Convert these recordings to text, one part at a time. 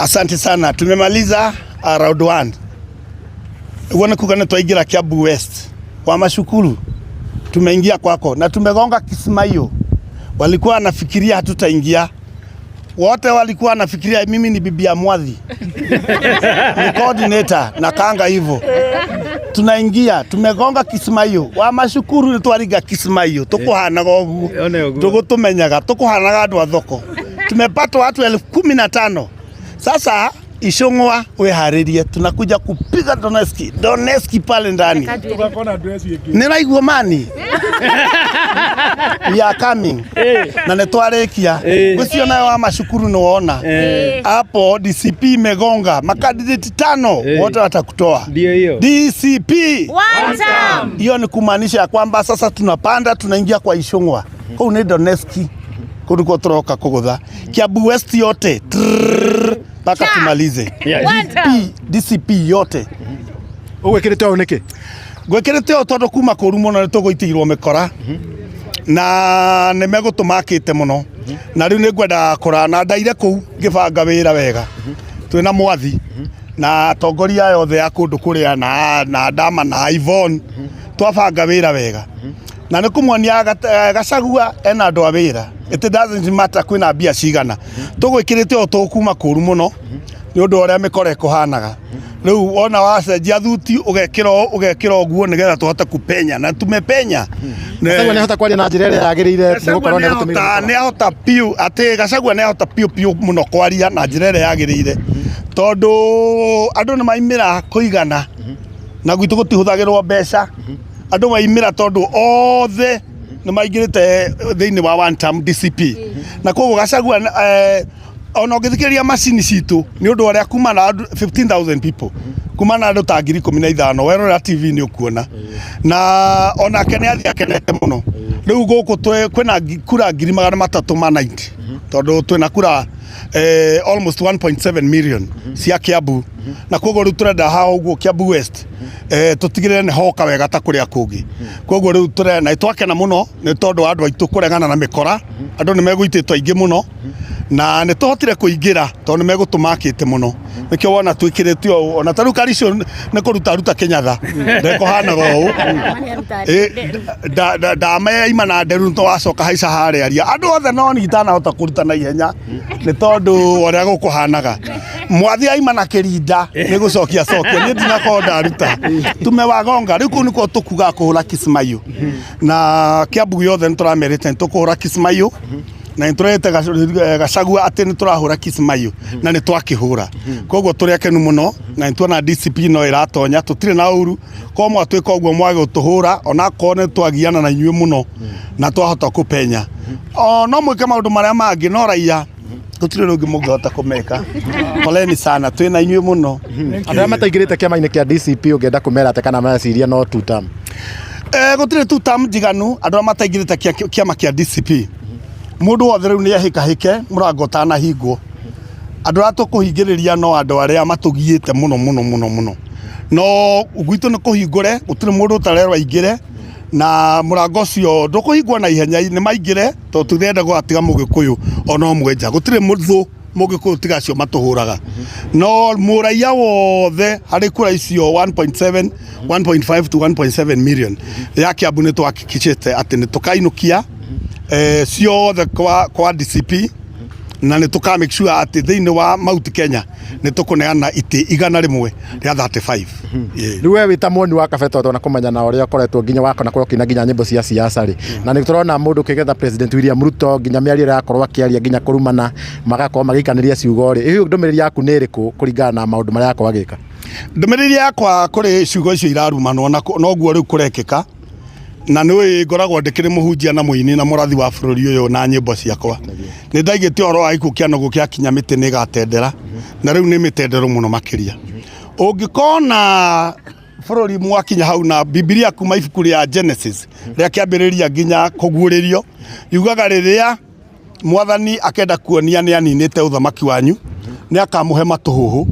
Asante sana, tumemaliza round 1. Uguo nĩ kuga nĩ twaingĩra Kiambu West wa Mashukuru, tumeingia kwako na tumegonga Kismayo. Walikuwa wanafikiria hatutaingia, wote walikuwa wanafikiria mimi ni bibi ya Mwathi ni coordinator na kanga hivyo tunaingia tumegonga Kismayo wa Mashukuru nĩ twariga Kismayo tukuhanaga ũguo. One ũguo. Tugutumenyaga tukuhanaga andũ a thoko. Tumepata watu 15,000. Sasa Ichung'wa wĩharĩrie, tunakuja kupiga Donetsk Donetsk pale ndani. Nĩraigua mani, we are coming na nĩ twarĩkia ũcio nayo wa Mashukuru nĩ wona hapo DCP imegonga makandidate tano, wote watakutoa. Ndio hiyo. DCP. One term. Hiyo ni kumaanisha ya kwamba sasa tunapanda tunaingia kwa Ichung'wa kuu nĩ Donetsk kuu nĩkuo tũroka kũgũtha Kiambu West yote trrrr, mpaka tumalize. One term. DCP yote. Ũgwĩkĩrĩte ũũ nĩkĩ? Gwĩkĩrĩte ũũ tondũ kuma kũru mũno nĩ tũgũitĩirwo mĩkora na nĩ megũtũmakĩte mũno na rĩu nĩ ngwenda kũra na ndaire kũu ngĩbanga wĩra wega twĩna Mwathi na atongoria aya othe a kũndũ kũrĩa na Dama na Ivon twabanga wĩra wega na nĩ kũmuonia Gachagua ena andũ a wĩra. It doesn't matter kwĩna mbia cigana tũgwĩkĩrĩte ũũ tũkuma kũru mũno nĩ ũndũ wa ũrĩa mĩkora ĩkũhanaga rĩu wona wacenjia thuti ũgekĩra ũũ ũgekĩra ũguo nĩgetha tũhote kupenya na tumepenya. Gachagua nĩahota kwaria na njĩra ĩrĩa yagĩrĩire nĩgũkorwo nĩ Nĩ ahota piũ atĩ Gachagua nĩ ahota piũ piũ mũno kwaria na njĩra ĩrĩa yagĩrĩire tondũ andũ nĩ maimĩra kũigana na gwitũ gũtihũthagĩrwo mbeca. Andũ maimĩra tondũ othe nĩ maingĩrĩte thĩinĩ wa one term DCP na koguo Gachagua ona ũngĩthikĩrĩria macini citũ nĩ ũndũ wa ũrĩa kuma na andũ 15,000 people kuma na andũ ta 15,000 werorera TV nĩ ũkuona na onake nĩ athiĩ akenete mũno. Rĩu gũkũ kwĩna kura 390,000 tondũ twĩna kura almost 1.7 million cia Kiambu na koguo rĩu tũrenda haha ũguo Kiambu West tũtigĩrĩre nĩ hoka wega ta kũrĩa kũngĩ. Koguo rĩu tũrenda na twakena mũno nĩ tondũ wa andũ aitũ kũregana na mĩkora. Andũ nĩ megũitĩtwo aingĩ mũno na nĩ tũhotire kũingĩra tondũ nĩ megũtũmakĩte mũno nĩkĩo wona twĩkĩrĩte ũũ ona ta rĩu Karicio nĩ kũruta ruta kĩnyatha ndekũhanaga ũũ. Ndameima na nderu nĩ wacoka haica harĩa aria andũ othe no niĩ itanahota kũruta na ihenya nĩ tondũ ũrĩa gũkũhanaga Mwathi aima na kĩrinda nĩ gũcokia cokia niĩ ndinakorwo ndaruta tumewagonga. Rĩu kũu nĩkuo tũkugaga kũhũra Kismayo na Kiambu yothe nĩ tũramerĩte nĩ tũkũhũra Kismayo na nĩ tũrerĩte Gachagua atĩ nĩ tũrahũra Kismayo na nĩ twakĩhũra. Koguo tũrĩ akenu mũno na nĩ tuona DCP no ĩratonya tũtirĩ na ũru korwo mwatwĩka ũguo mwage gũtũhũra onakorwo nĩ twagiana na inyuĩ mũno na twahota kũpenya o no mwĩke maũndũ marĩa mangĩ no raia gũtirĩ ũndũ ũngĩ mũngĩhota kũmeka. Poleni sana twĩna inyuĩ mũno. Andũ arĩa mataingĩrĩte kĩama-inĩ kĩa DCP ũngĩenda kũmera atĩa kana mareciria no two term? Gũtirĩ two term njiganu. Andũ arĩa mataingĩrĩte kĩama kĩa DCP mũndũ wothe rĩu nĩ ehĩkahĩke mũrango ũtanahingwo. Andũ arĩa tũkũhingĩrĩria no andũ arĩa matũgiĩte mũno mũno mũno mũno no gwitũ nĩ kũhingũre gũtirĩ mũndũ ũtarerwo aingĩre na mũrango ũcio ndũkũhingwo na ihenya nĩ maingĩre tondũ tũtirenda gũgatiga mũgĩkũyũ ona ũmwe nja. Gũtirĩ mũthũ mũgĩkũyũ tiga acio matũhũraga no mũraiya wothe harĩ kura icio 1.7 1.5 to 1.7 million ya Kiambu nĩ twahakikishĩte atĩ nĩ tũkainũkia ciothe kwa DCP na nĩ tũka make sure atĩ thĩinĩ wa Mount Kenya nĩ tũkũneana itĩ 135. Rĩu we wĩ ta mwoni wa kabe tondũ ona kũmenya na ũrĩa ũkoretwo nginya wakona korwo ũkĩina nginya nyĩmbo cia siasa rĩ na nĩ tũrona mũndũ kĩgetha President William Ruto nginya mĩario ĩrĩa arakorwo akĩaria nginya kũrumana magakorwo magĩikanĩria ciugo rĩ hihi ndũmĩrĩri yaku nĩ ĩrĩkũ kũringana na maũndũ marĩa arakorwo agĩka? Ndũmĩrĩri yakwa kũrĩ ciugo icio irarumanwo na noguo rĩu kũrekĩka na nĩ ngoragwo ndĩkĩrĩ mũhunjia na mũini na mũrathi wa bũrũri ũyũ na nyĩmbo ciakwa nĩ ndaigĩte ũhoro wa gĩkuũ kĩa nũgũ kĩa kinya mĩtĩ nĩ ĩgatendera na rĩu nĩ mĩtendero mũno makĩria ũngĩkona bũrũri mwakinya hau na Bibilia kuma ibuku rĩa Genesis rĩa kĩambĩrĩria nginya kũguũrĩrio yugaga rĩrĩa mwathani akenda kuonia nĩ aninĩte ũthamaki wanyu nĩ akamũhe matũhũhũ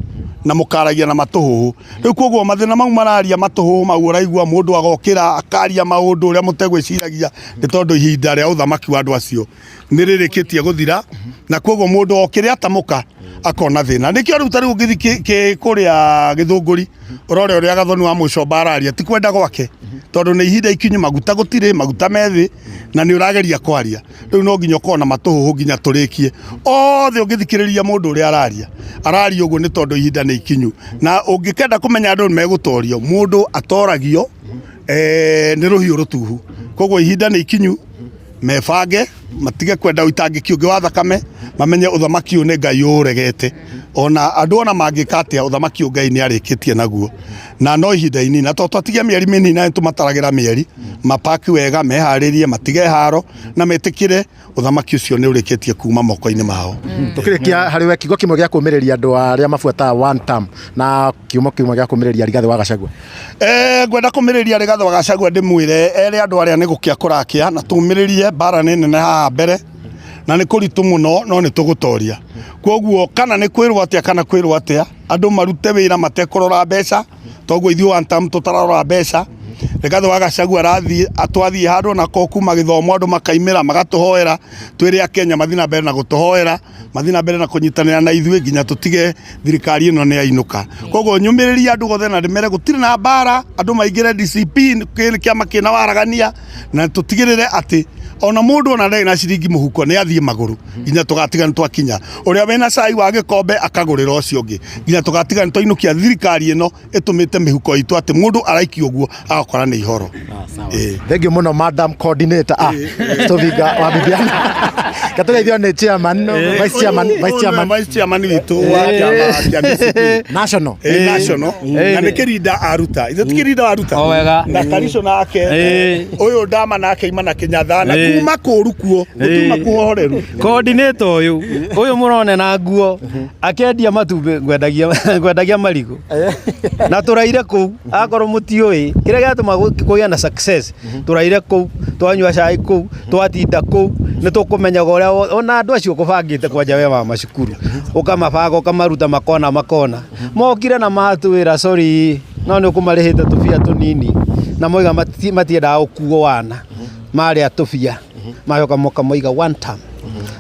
na mũkaragia na matũhũhũ. Rĩu koguo mathĩna mau mararia matũhũhũ mau ũraigua mũndũ agokĩra akaria maũndũ ũrĩa mũtegwĩciragia nĩ tondũ ihinda rĩa ũthamaki wa andũ acio nĩ rĩrĩkĩtie gũthira na koguo mũndũ o kĩrĩa atamũka Akona thĩna. Nĩkĩo rĩu ta rĩu ũngĩthiĩ kũrĩa Gĩthũngũri, ũrore ũrĩa Gathoni wa Mũcomba araria, ti kwenda gwake, tondũ nĩ ihinda ikinyu, maguta gũtirĩ, maguta methĩ, na nĩ ũrageria kwaria. Rĩu no nginya ũkorwo na matũhũhũ nginya tũrĩkie othe. Ũngĩthikĩrĩria mũndũ ũrĩa araria, araria ũguo nĩ tondũ ihinda nĩ ikinyu. Na ũngĩkenda kũmenya andũ nĩ megũtorio, mũndũ atoragio nĩ rũhiũ rũtuhu. Koguo ihinda nĩ ikinyu, mebange, matige kwenda ũitangĩki ũngĩ wa thakame, mamenye ũthamaki ũyũ nĩ Ngai ũũregete. Ona andũ ona mangĩka atĩa, ũthamaki ũyũ Ngai nĩ arĩkĩtie naguo, na no ihinda inini, na tondũ twatigia mĩeri mĩnini na nĩtũmataragĩra mĩeri, mapaki wega, meharĩrie, matige haro na metĩkĩre ũthamaki ũcio nĩ ũrĩkĩtie kuma moko-inĩ mao. Tukĩrĩkia, harĩ we kiugo kĩmwe gĩa kũmĩrĩria andũ arĩa mabuataga one term, na kiugo kĩmwe gĩa kũmĩrĩria Rigathĩ wa Gachagua. Ngwenda kũmĩrĩria Rigathĩ wa Gachagua, ndĩmwĩre ere andũ arĩa nĩ gũkĩa kũrakĩa, na tũmĩrĩrie, mbara nĩ nene haha mbere na nĩ kũritũ mũno, no nĩ tũgũtoria. Koguo kana nĩ kwĩrwo atĩa, kana kwĩrwo atĩa, andũ marute wĩra matekũrora mbeca, toguo ithuĩ one term tũtararora mbeca. Rigathĩ wa Gachagua arathiĩ, twathiĩ handũ onako kuma gĩthomo, andũ makaimĩra magatũhoera. Twĩre Akenya mathiĩ na mbere na gũtũhoera, mathiĩ na mbere na kũnyitanĩra na ithuĩ nginya tũtige thirikari ĩno nĩ yainũka. Koguo nyũmĩrĩrie andũ othe na ndĩmere gũtirĩ na mbara, andũ maingĩre DCP, kĩ kĩama kĩna waragania, na tũtigĩrĩre atĩ ona mũndũ ona ndarĩ na ciringi mũhuko nĩ athiĩ magũrũ nginya tũgatiga nĩ twakinya. Ũrĩa wĩna cai wa gĩkombe akagũrĩra ũcio ũngĩ, nginya tũgatiga nĩ twainũkia thirikari ĩno ĩtũmĩte mĩhuko itũ atĩ mũndũ araikio ũguo agakora nĩ ihoro. Thank you mũno, madam coordinator, Stovinga wa Bibiana. Katũgeithio nĩ chairman, vice chairman, vice chairman. Vice chairman witũ wa kĩama kĩa DCP. National. National, na nĩ kĩrinda aruta, ithe ti kĩrinda waruta? O wega. Na Karisho nake ũyũ ndama nake ima na Kĩnyatha na kuma kũru kuo gũtuma kuhoreru. Coordinator ũyũ mũrone na nguo akĩendia matumbĩ, ngwendagia marigũ na tũraire kũu. Akorwo mũtiũĩ kĩrĩa gĩatũma kũgĩa na success, tũraire kũu, twanyua cai kũu, twatinda kũu, nĩ tũkũmenyaga ũrĩa ona andũ acio ũkũbangĩte kwanja we wa macukuru, ũkamabanga, ũkamaruta makona makona mokire na matwĩra sorry, no nĩ ũkũmarĩhĩte tũbia tũnini, na moiga matiendaga gũkuo wana marĩa tũbia, macoka moka moiga one term.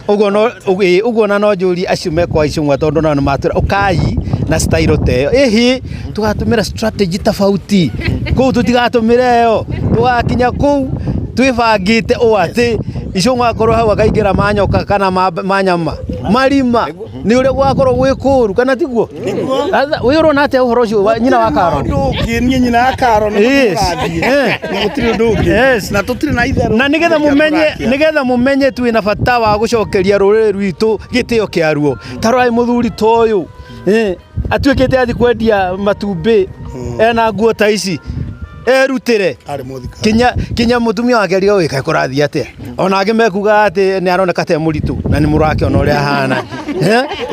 Ũguo no ũguo na no njũrie acio mekwa icung'wa, tondũ nao nĩ matwĩra ũkai na style ta ĩyo, ĩhĩ tũgatũmĩra strategy tofauti kũu, tũtigatũmĩre ĩyo. Tũgakinya kũu twĩbangĩte ũũ atĩ icung'wa akorwo hau akaingĩra manyoka kana manyama marima, nĩ ũrĩa gũgakorwo gwĩ kũũru, kana tiguo? Wĩ ũrona atĩa ũhoro ũcio wa nyina wa Karo? Ũndũ ũngĩ niĩ nyina ya Karo nĩ tũrathiĩ na gũtirĩ ũndũ ũngĩ na tũtirĩ na itherũ. Na nigetha mumenye twĩna bata wa gũcokeria rũrĩrĩ rwitũ gĩtĩo kĩaruo. Ta rorai mũthuri ta ũyũ, atuĩkĩte athi kwendia matumbĩ ena nguo ta ici, erutĩre. Arĩ mũthikari. Kinya mũtumia wake ariga wĩka kũrathiĩ atĩa, ona angĩ mekuga atĩ nĩ aroneka te mũritũ, na nĩ mũrakĩona ũrĩa ahana.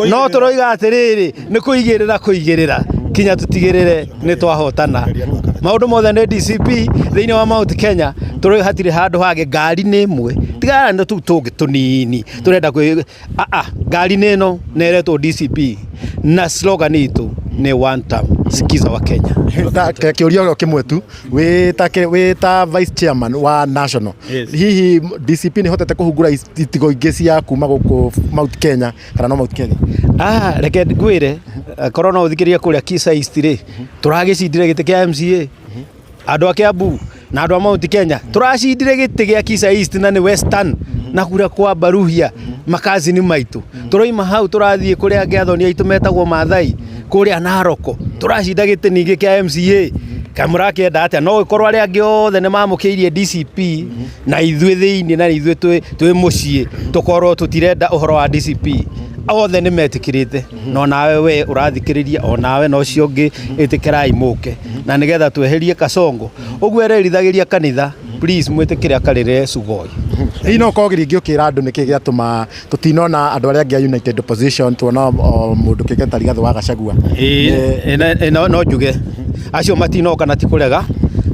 No tũroiga atĩrĩrĩ, nĩ kũigĩrĩra kũigĩrĩra kinya tũtigĩrĩre nĩ twahotana. Maũndũ mothe nĩ DCP thĩinĩ wa Mount Kenya. Tũroiga hatirĩ handũ hangĩ, ngari nĩ ĩmwe, tigana na tũu tũngĩ tũnini tũrenda kwĩ ngari nĩ ĩno na ĩretwo DCP, na slogan itũ nĩ "One term". Sikiza wa Kenya. Kĩũria o kĩmwe tu, wĩ ta vice chairman wa national, hihi DCP nĩ hotete kũhungura itigo ingĩ cia kuma gũkũ Mount Kenya, kana no Mount Kenya? Reke ngwĩre, korwo no ũthikĩrĩrie kũrĩa Kisa East rĩ, tũragĩcindire gĩtĩ kĩa MCA, andũ a Kiambu na andũ a Mount Kenya, tũracindire gĩtĩ gĩa Kisa East, na nĩ Western na kura kwa Baruhia, makazini maitũ. Tũroima hau tũrathiĩ kũrĩa angĩ, athoni aitũ metagwo Maathai kũrĩa Naroko, tũracinda gĩtĩ ningĩ kĩa MCA. Kaĩ mũrakĩenda atĩa? No gĩkorwo arĩa angĩ othe nĩ mamũkĩirie DCP na ithuĩ thĩinĩ, na ithuĩ twĩ mũciĩ tũkorwo tũtirenda ũhoro wa DCP. Othe nĩ metĩkĩrĩte, no nawe we ũrathikĩrĩria, o nawe na ũcio ũngĩ, ĩtĩkĩrai mũke na nĩgetha tweherie Kasongo ũguo ererithagĩria kanitha. Please, mwĩtĩkĩre akarĩre Sugoi. Hihi no ũkorwo rĩngĩ ũkĩra andũ nĩkĩ gĩatũma tũtinona andũ arĩa angĩ a United Opposition, tuona o mũndũ kĩngĩ ta Rigathĩ wa Gachagua? Ĩĩ, no njuge acio matinoka na ti kũrega,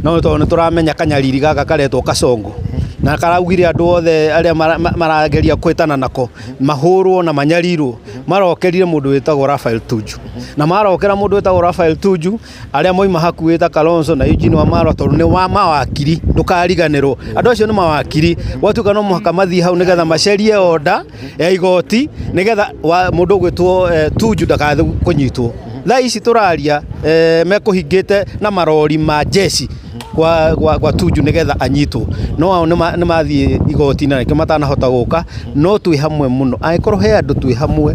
no tondũ nĩ tũramenya kanyariri gaka karetwo Kasongo. Na karaugire andũ othe arĩa marageria kwĩtana nako mahũrwo na manyarirwo marokerire mũndũ wĩtagwo Raphael Tuju, na marokera mũndũ wĩtagwo Raphael Tuju arĩa moima hakuhĩ ta Kalonzo na Eugene Wamalwa, tondũ nĩ wa mawakiri. Ndũkariganĩrwo andũ acio nĩ mawakiri. Gwatuĩka no mũhaka mathiĩ hau nĩgetha macerie order ya igoti nĩgetha mũndũ ũgwĩtwo Tuju ndakathiĩ kũnyitwo. Thaa ici tũraria mekũhingĩte na marori ma jeshi kwa Tuju nĩgetha anyitwo, no ao nĩ mathiĩ igoti na nĩkĩo matanahota gũka. No twĩ hamwe mũno, angĩkorwo he andũ twĩ hamwe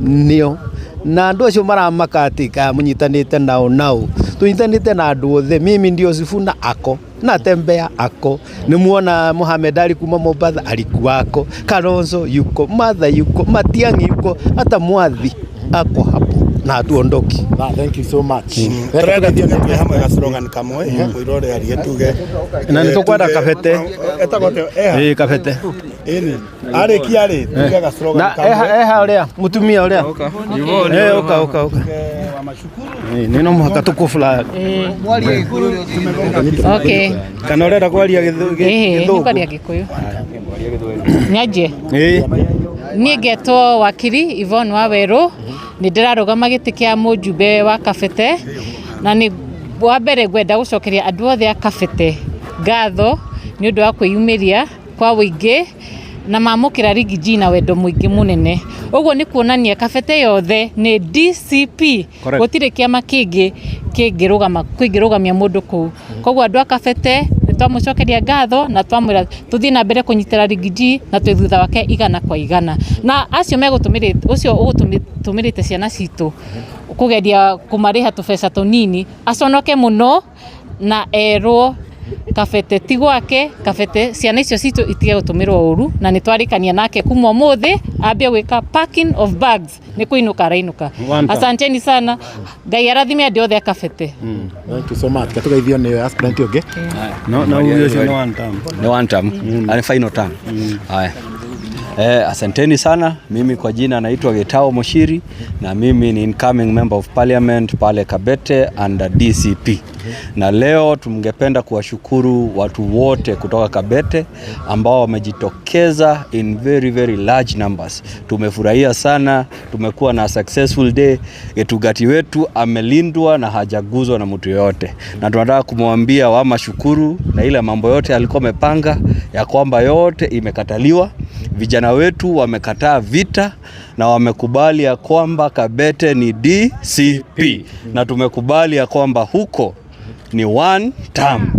nĩo, na andũ acio maramaka atĩ kana mũnyitanĩte nao tũnyitanĩte na andũ othe. Mimi ndio Sifuna ako natembea ako nimuona Mohamed Ali kuma Mombasa alikuwako, Kalonzo yuko, Martha yuko, Matiang'i yuko, hata Mwathi ako hapo na hatuondoki. Ah, thank you so much. Turenda tuge twĩ hamwe ga slogan kamwe mwĩrore arie tuge. Na nĩ tũkwenda Kabete. Etagwo atĩa? Eha. Ĩĩ, Kabete. Ĩni arĩkia rĩ tuge ga slogan na kamwe. Eha eha ũrĩa mũtumia ũrĩa. Eh, ũka ũka ũka. Ĩĩ, nĩ no mũhaka tũkũ flag. Okay. Kana ũrenda kwaria Ĩĩ, Gĩthũngũ? nĩngwaria Gĩkũyũ. Nyanjie. Ĩĩ. Niĩ ngetwo wakiri Yvonne Wawerũ, nĩ ndĩrarũgama gĩtĩ kĩa mũjumbe wa Kabete, na nĩ wa mbere ngwenda gũcokeria andũ othe a Kabete ngatho nĩ ũndũ wa kwĩyumĩria kwa ũingĩ na mamũkĩra Riggy G na wendo mũingĩ mũnene. Ũguo nĩ kuonania Kabete yothe nĩ DCP. Correct. Gũtirĩ kĩama kĩngĩ kĩngĩrũgama kĩngĩrũgamia mũndũ kũu. Koguo andũ a Kabete nĩ twamũcokeria ngatho na twamwĩra tũthiĩ na mbere kũnyitĩra Riggy G na twĩ thutha wake 100%. Na acio megũtũmĩrĩte, ũcio ũgũtũmĩrĩte ciana citũ kũgeria kũmarĩha tũbeca tũnini, aconoke mũno na erwo Kabete ti gwake. Kabete ciana icio citũ itige gũtũmĩrwo ũru, na nĩ twarĩkania nake kuma ũmũthĩ ambie gwĩka packing of bags, nĩ kũinũka arainũka. One time. Asanteni sana, Ngai arathime andũ othe a Kabete. Thank you so much. Katugeithio nĩ aspirant ũngĩ. No na uge ũcio nĩ one term. Ni one term. Mm. Final term. Haya. Asanteni sana. Mimi kwa jina naitwa Getao Moshiri na mimi ni incoming member of parliament pale Kabete under DCP. Na leo tungependa kuwashukuru watu wote kutoka Kabete ambao wamejitokeza in very very large numbers. Tumefurahia sana, tumekuwa na successful day. Getugati wetu amelindwa na hajaguzwa na mtu yoyote, na tunataka kumwambia Wama shukuru na ile mambo yote alikuwa amepanga ya kwamba yote imekataliwa. Vijana wetu wamekataa vita na wamekubali ya kwamba Kabete ni DCP, na tumekubali ya kwamba huko ni one term.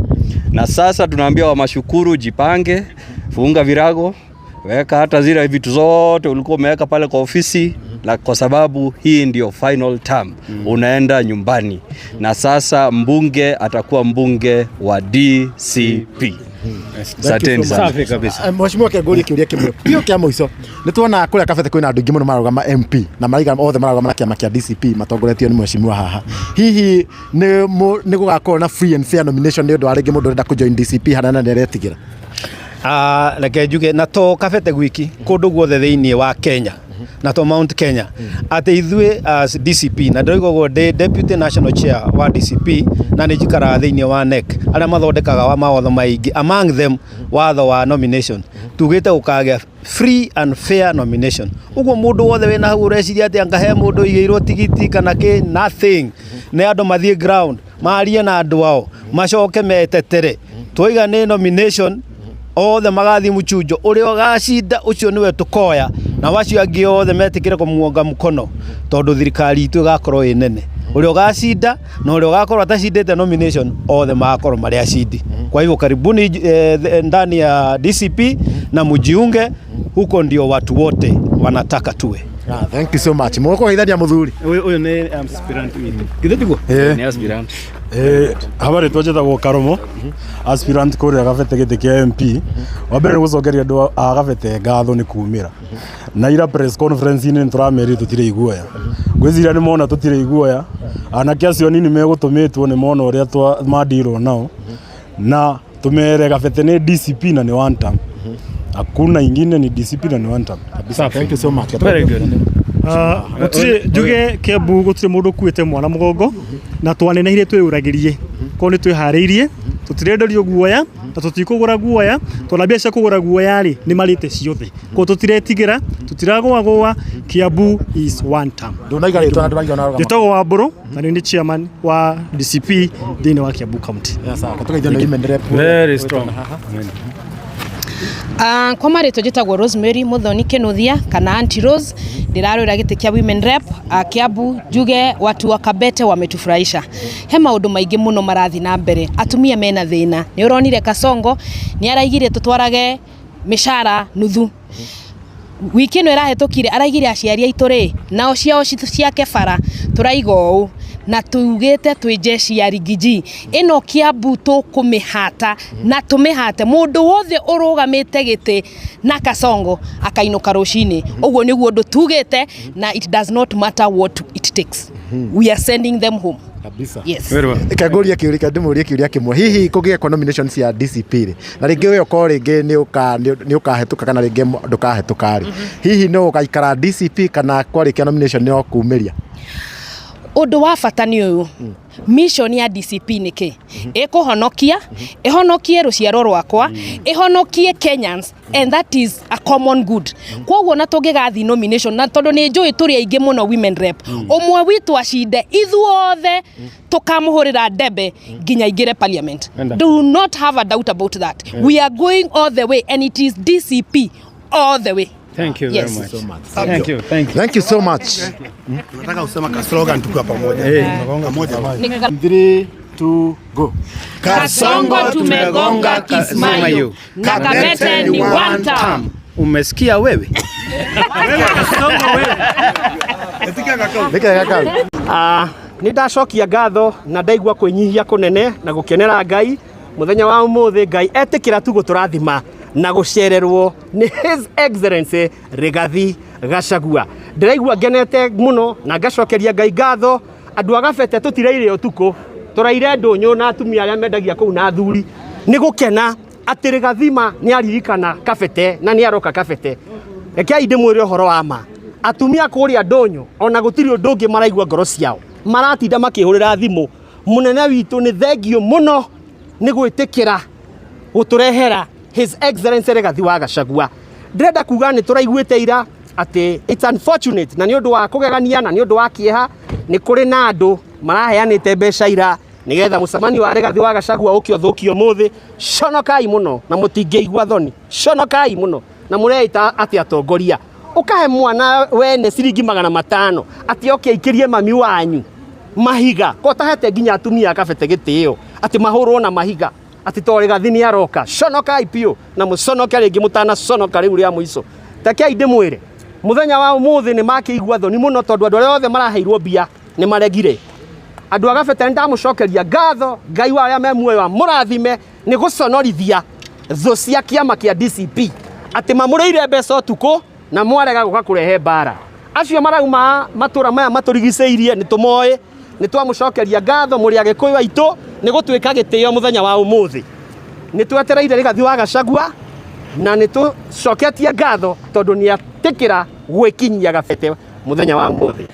Na sasa tunaambia Wamashukuru, jipange, funga virago, weka hata zile vitu zote ulikuwa umeweka pale kwa ofisi, na kwa sababu hii ndio final term, unaenda nyumbani. Na sasa mbunge atakuwa mbunge wa DCP. Asanteni sana. Safi kabisa. Mheshimiwa Kengũri, kĩũria kĩmwe biũ kĩa mũico. Nĩ tuona kũrĩa Kabete kwĩna andũ aingĩ mũno mararũgama MP na maraiga othe mararũgama na kĩama kĩa DCP matongoretio nĩ mheshimiwa haha. Hihi nĩ gũgakorwo na free and fair nomination nĩ ũndũ wa rĩngĩ mũndũ ũrenda kũjoin DCP harĩa nĩ aretigĩra? Ah, reke njuge na to Kabete gwiki, kũndũ guothe thĩinĩ wa Kenya na to Mount Kenya, atĩ ithuĩ as DCP, na ndĩroiga ũguo ndĩ deputy national chair wa DCP na nĩ njikaraga thĩinĩ wa NEC arĩa mathondekaga wa mawatho maingĩ, among them watho wa nomination, tugĩte gũkagĩa free and fair nomination. Ũguo mũndũ wothe wĩna hau ũreciria atĩ anga he mũndũ ũigĩirwo tigiti kana kĩ, nothing. Nĩ andũ mathiĩ ground marie na andũ ao macoke metetere. Twaiga nĩ nomination, othe magathiĩ mũchunjo, ũrĩa ũgacinda ũcio nĩwe tũkoya, na wacio angĩ othe metĩkĩre kũmuonga mũkono, tondũ thirikari itũ ĩgakorwo ĩ nene. Ũrĩa ũgacinda na ũrĩa ũgakorwo atacindĩte nomination, othe magakorwo marĩ acindi. Kwa hivyo karibuni ndani ya DCP na mujiunge huko, ndio watu wote wanataka tuwe. Ah, thank you so much. Mũgũkũgeithania mũthuri. Ũyũ nĩ aspirant witũ, githĩ tiguo? Ni aspirant. Habari, twajĩtagwo Karomo, aspirant kũrĩa Kabete gĩtĩ kĩa MP. Wa mbere nĩ gũcokeria andũ a Kabete ngatho nĩ kumĩra na ira press conference-inĩ. Nĩ tũramerire tũtirĩ iguoya, ngwĩciria nĩ mona tũtirĩ iguoya. Anake acio anini megũtũmĩtwo nĩ mona ũrĩa mandirwo nao, na tũmere Kabete nĩ DCP na nĩ one term, hakuna ingine, ni DCP na ni one term. Thank you so much. Very good. Gũtirĩ njuge Kiambu gũtirĩ mũndũ ũkuĩte mwana mũgongo na twanenehire twĩyũragĩrie, korwo nĩ twĩharĩirie, tũtirenderio guoya. Na tũtikũgũra guoya, tondũ mbia cia kũgũra guoya rĩ nĩ marĩte ciothe. Koguo tũtiretigĩra, tũtiragũagũa. Kiambu is one term. Ndũnaiga rĩtwa na ndũraiga na rũgama. Njĩtagwo Wambũrũ na nĩ chairman wa DCP thĩinĩ wa Kiambu County. Sawa, tũgeithio nĩ women rep. Very strong. Kwa marĩtwa njĩtagwo Rosemary Muthoni Kinuthia kana Auntie Rose, ndĩrarũĩra gĩtĩ kĩa Women Rep Kiambu. Njuge watu wa Kabete wametufurahisha. He maũndũ maingĩ mũno marathiĩ na mbere, atumia mena thĩna. Nĩ ũronire Kasongo nĩ araigire tũtwarage mĩcara nuthu wiki ĩno ĩrahĩtũkire, araigire aciari aitũ rĩ nao ciao ciake bara tũraiga ũũ na tugĩte twĩ jeshi ya Rigiji ĩno Kiambu tũkũmĩhata na tũmĩhate mũndũ wothe ũrũgamĩte gĩtĩ na Kasongo akainũka rũcinĩ. Ũguo nĩguo ũndũ tugĩte, na it does not matter what it takes, we are sending them home. Kabisa. Yes. Very well. Kangũria kĩũria, ndĩmũrie kĩũria kĩmwe. Hihi kũngĩgekwo nomination cia DCP rĩ, na rĩngĩ we ũkorwo rĩngĩ nĩ ũkahĩtũka kana rĩngĩ ndũkahĩtũka rĩ, hihi nĩ ũgaikara DCP kana kwarĩkia nomination nĩ ũkumĩria? Ũndũ wa bata nĩ ũyũ, mission ya DCP nĩ kĩ? Ĩkũhonokia, ĩhonokie rũciaro rwakwa, ĩhonokie Kenyans, and that is a common good. Koguo na tũngĩgathiĩ nomination, na tondũ nĩ njũĩ tũrĩ aingĩ mũno women rep, ũmwe witũ acinde, ithuothe tũkamũhũrĩra ndebe nginya aingĩre parliament. Do not have a doubt about that. We are going all the way, and it is DCP all the way. Thank you very Yes. much. Thank you. Thank you. Thank you so much. Nataka usema ka slogan tukiwa pamoja. Pamoja. 3 2 go. Kasongo tumegonga Kismayo na Kabete ni one term. Umesikia wewe? Nĩkĩ gakau? Nĩ ndacokia ngatho na ndaigua kwĩnyihia kũnene na gũkenera Ngai mũthenya wa ũmũthĩ. Ngai etĩkĩra tu gũtũrathima na gũcererwo nĩ His Excellency Rigathi Gachagua. Ndĩraigua ngenete mũno na ngacokeria Ngai ngatho. Andũ a Gabete tũtiraire ũtukũ, tũraire ndũnyũ na atumia arĩa mendagia kũu na athuri nĩ gũkena atĩ Rigathi ma nĩ aririkana Kabete na nĩ aroka Kabete. Rekei ndĩmwĩre ũhoro wa ma, atumia kũrĩa ndũnyũ ona gũtirĩ ũndũ ũngĩ maraigua ngoro ciao, maratinda makĩhũrĩra thimũ mũnene witũ nĩ thengio mũno nĩ gwĩtĩkĩra gũtũrehera His Excellency Rigathi wa Gachagua. Ndĩrenda kuga nĩ tũraiguĩte ira atĩ it's unfortunate, na nĩ ũndũ wa kũgegania na nĩ ũndũ wa kĩeha, nĩ kũrĩ na andũ maraheanĩte mbeca ira nĩgetha mũcemanio wa Rigathi wa Gachagua ũke ũthũkio ũmũthĩ. Conokai mũno na mũtingĩigua thoni, conokai mũno na mũreita atĩ atongoria ũkahe mwana wene ciringi 500 atĩ oke aikĩrie mami wanyu mahiga, ko tahete nginya atumia a Kabete gĩtĩo atĩ mahũrwo na mahiga atĩ to Rigathi nĩ aroka. Conokai biũ na mũconoke rĩngĩ mũtanaconoka rĩu rĩa mũico. Rekei ndĩmwĩre mũthenya wa ũmũthĩ nĩ makĩigua thoni mũno tondũ andũ arĩa othe maraheirwo mbia nĩ maregire. Andũ a Gabete nĩ ndamũcokeria ngatho, Ngai wa arĩa me muoyo amũrathime nĩ gũconorithia thũ cia kĩama kĩa DCP atĩ mamũrĩire mbeca ũtukũ na mwarega gũka kũrehe mbara. Acio marauma matũra maya matũrigicĩirie nĩ tũmoĩ, nĩ twamũcokeria ngatho mũrĩ Agĩkũyũ aitũ nĩ gũtuĩka gĩtĩo mũthenya wa ũmũthĩ. Nĩ twetereire Rigathi wa Gachagua na nĩ tũcoketie ngatho tondũ nĩ atĩkĩra gwĩkinyia Gabete mũthenya wa ũmũthĩ.